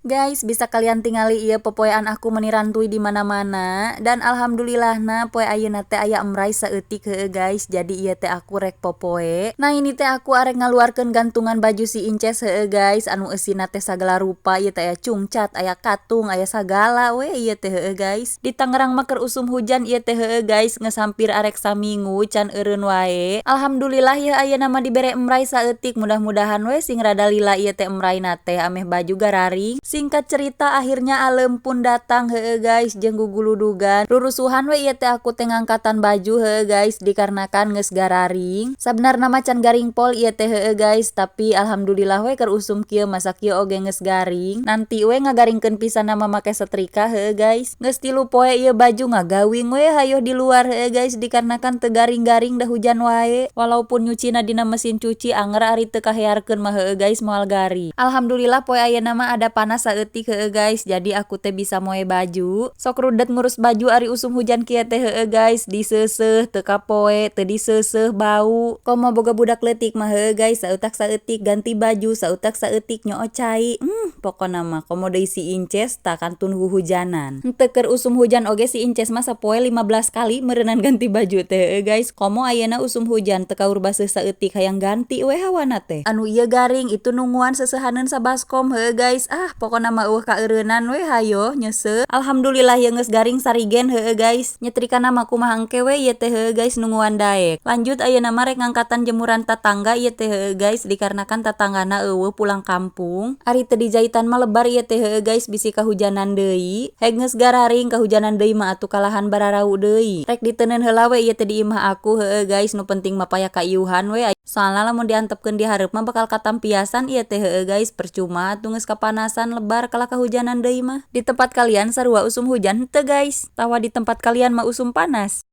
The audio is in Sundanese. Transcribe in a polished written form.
Guys, bisa kalian tingali ieu popoean aku meni rantuy di mana-mana dan alhamdulillahna poe ayeuna teh aya emray saeutik, heueuh guys. Jadi ieu teh aku rek popoe. Nah, ini teh aku arek ngaluarkeun gantungan baju si Inces, heueuh guys, anu eusina teh sagala rupa. Ieu teh aya cungcat, aya katung, aya sagala we ieu teh, heueuh guys. Di Tangerang mah keur usum hujan ieu teh, heueuh guys, geus hampir arek samingu can eureun wae. Alhamdulillah ya, ayeuna mah dibere emray saeutik, mudah-mudahan we sing rada lila ieu teh emrayna teh, ameh baju gararing. Singkat cerita, akhirnya alem pun datang, heueuh guys, jeung guguludugan. Rurusuhan we ieu teh aku teh ngangkatan baju, heueuh guys, dikarenakan geus gararing. Sabenarna mah can garing pol ieu teh, heueuh guys, tapi alhamdulillah we keur usum kieu masa kieu oge geus garing. Nanti we ngagaringkeun pisan mah make setrika, heueuh guys. Geus 3 poe ieu baju ngagawing we hayoh di luar, heueuh guys, dikarenakan teu garing-garing da hujan wae. Walaupun nyucina dina mesin cuci, anger ari teu kahearkeun mah, heueuh guys, moal garing. Alhamdulillah poe ayeuna mah ada panas saeutik, heueuh guys, jadi aku teh bisa moe baju. Sok rudet ngurus baju ari usum hujan kieu teh, heueuh guys, diseuseuh teu kapoe, teu diseuseuh bau. Komo boga budak leutik mah, heueuh guys, sautak saeutik ganti baju, sautak saeutik nyoo cai. Pokona mah komo deui si Inces tah kantun huhujanan. Henteu keur usum hujan oge si Inces mah sapoe 15 kali meureunan ganti baju teh, heueuh guys. Komo ayeuna usum hujan teu kaur baseuh saeutik, hayang ganti we hawana teh. Anu ieu garing itu nunguan seuseuhaneun sabaskom, heueuh guys. Ah, pokona mah euweuh kaeureunnan we, hayo nyeuseuh. Alhamdulillah ye geus garing sarigen, heueuh guys. Nyetrikana mah kumaha engke we ieu teh, heueuh guys, nunguan daek. Lanjut, ayeuna mah rek ngangkatan jemuran tatangga ieu teh, heueuh guys, dikarenakan tatanggana euweuh, pulang kampung. Ari teu dijaitan mah lebar ieu teh, heueuh guys, bisi kahujanan deui. Heg geus gararing kahujanan deui mah atuh kalahan bararau deui. Rek diteundeun heula we ieu teh di imah aku, heueuh guys, nu penting mah paya kaiuhan we. Soalna lamun diantepkeun di hareup mah bakal katampiasan ieu teh, heueuh guys, percuma atuh geus kapanasan lebar kalah kahujanan deui mah. Di tempat kalian sarua usum hujan henteu, guys? Tawa di tempat kalian mah usum panas?